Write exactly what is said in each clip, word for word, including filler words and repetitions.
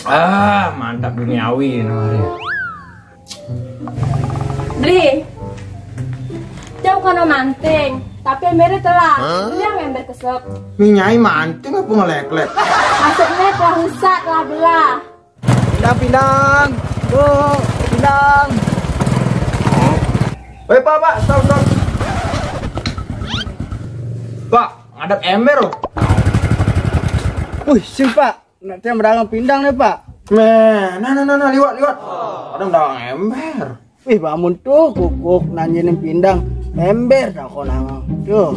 Ah, mantap duniawi ini hari. Beli. Dia bukan mau manting, tapi embernya telah. Dia yang ember kesep. Minyai manting apa ngeleklek? Maksudnya telah rusak, telah belah. Pindang, pindang. Bu, pindang. Weh, Pak, Pak, stop, stop. Pak, ngadep ember, loh. Wih, sing, Pak. Nak tiang berdagang pindang nih, Pak. Meh, nah, nah, nah, nah, liwat, liwat. Ada dagang ember. Wih, bangun tuh, kukuk nanjenin pindang. Ember dah kau nang. Tuh.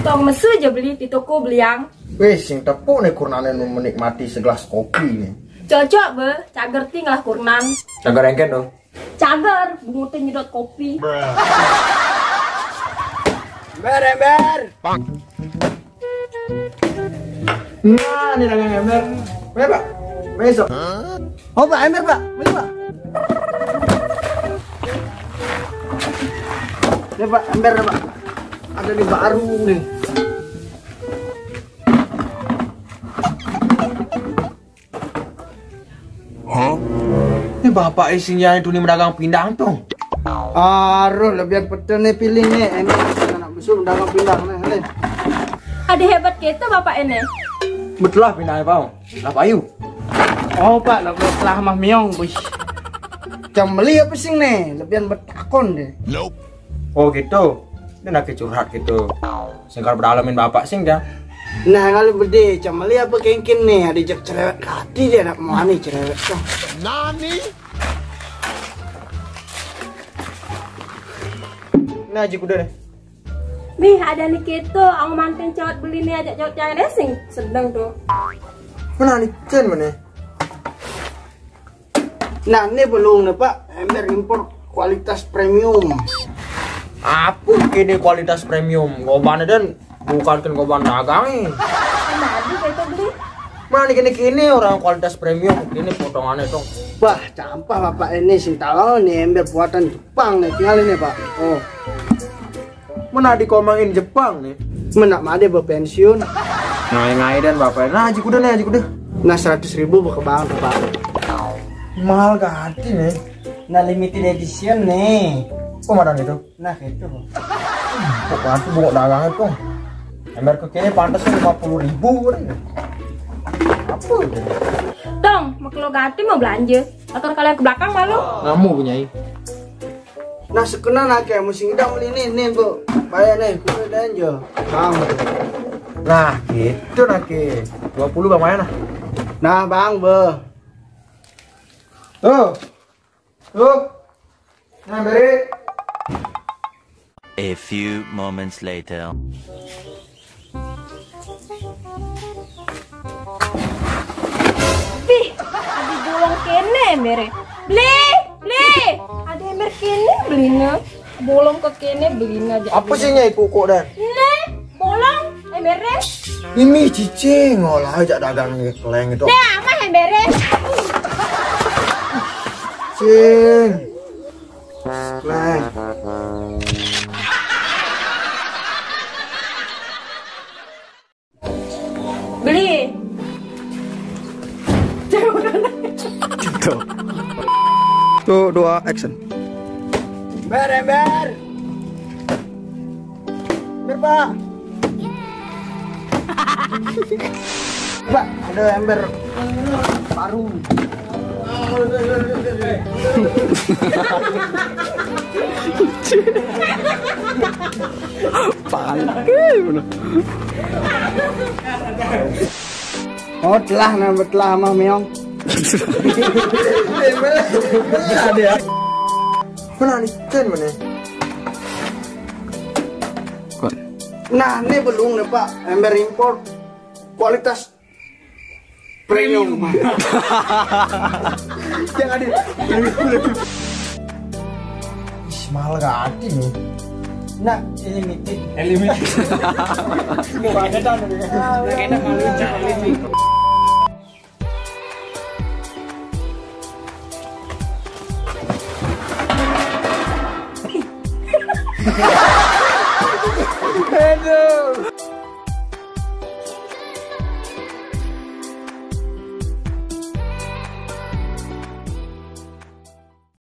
Tong mesu aja beli di toko beliang. Wih, sing tepuk nih kurnane nu menikmati segelas kopi nih. Cocok be, cager ting lah kurnan. Cager engken dong. Cager, bungutin nyedot kopi. Ember, ember. Nah, ini dagang ember. Mana, Pak? Besok. Oh, Pak, ember, Pak. Beli, Pak. Ini, Pak, ember, Pak. Ada di baru nih. Hah? Ini bapak isinya itu nih mendagang pindang tuh. Aduh, lebih betul nih pilih nih. Enak anak besok mendagang pindang nih. Nih. Ada hebat kita bapak ini. Betul lah pindangnya, Pak. Lah, Pak Yu. Oh, Pak, lah, lah, lah, Mah Miong, bos. Cam beli apa sih nih? Lebihan betakon deh. Oh, gitu. Dia nak curhat gitu. Sengkar berdalamin bapak sing dah. Nah, kalau bede, cam beli apa kengkin nih? Ada jak cerewet hati dia nak mau nih cerewet tuh. Nani? Nah, Haji Kuda deh. Nih, ada nih gitu, aku manting cowok beli nih, ajak cowok cewek deh sing sedang tuh. Mana nih? Cen mana? Nah, ini belum nih, Pak. Ember impor kualitas premium. Apa ini kualitas premium? Gobannya dan bukan kan goban dagang nih. Tadi kita beli. Mana kini-kini orang kualitas premium, ini potongannya dong. Wah, campah bapak ini sing tahu nih ember buatan Jepang nih, tinggal ini, Pak. Oh. Mana dikomangin Jepang nih? Mana ada berpensiun. Ngai-ngai dan bapak. Nah, Haji Kuda nih, Haji Kuda. Nah, seratus ribu buka bank tuh, Pak. Mahal ganti nih. Nah, limited edition nih. Kok madang itu? Nah, gitu. Kok bantu bengok dagang itu? Ember ke kini pantasnya lima puluh ribu kan? Apa itu? Dong, mau kalau ganti mau belanja. Atur kalian ke belakang malu. Ngamu punya. Nah, sekena nak ya, mesti kita beli nih, nih, Bu. Bayar nih, kita belanja. Bang. Nah, gitu nak ya. Dua puluh Bang, mana? Nah, Bang, be. Tuh. Tuh. Nah, beri. A few moments later. Bih, ada bolong kene mere. Beli, beli. Ada ember kene belina. Bolong ke kene belina aja. Apa sih nyai pokok dan? Nih, bolong embere. Ini cicing, ngolah aja dagang keleng itu. Nah, mah embere. Cing. Keleng. Beli. Tuh. Tuh, dua, action. Ember, ember. Ember, Pak. Pak, ada ember baru. Pangke, bener. Oh, telah, nah, telah sama Meong. Ada ya? Mana nih? Ten mana? Nah, ini belum nih, Pak. Ember impor kualitas premium. Yang ada. Ih, mahal gati nih. Nah, ini meeting. Eliminasi. Mau ada dah. Udah kena malu, malu.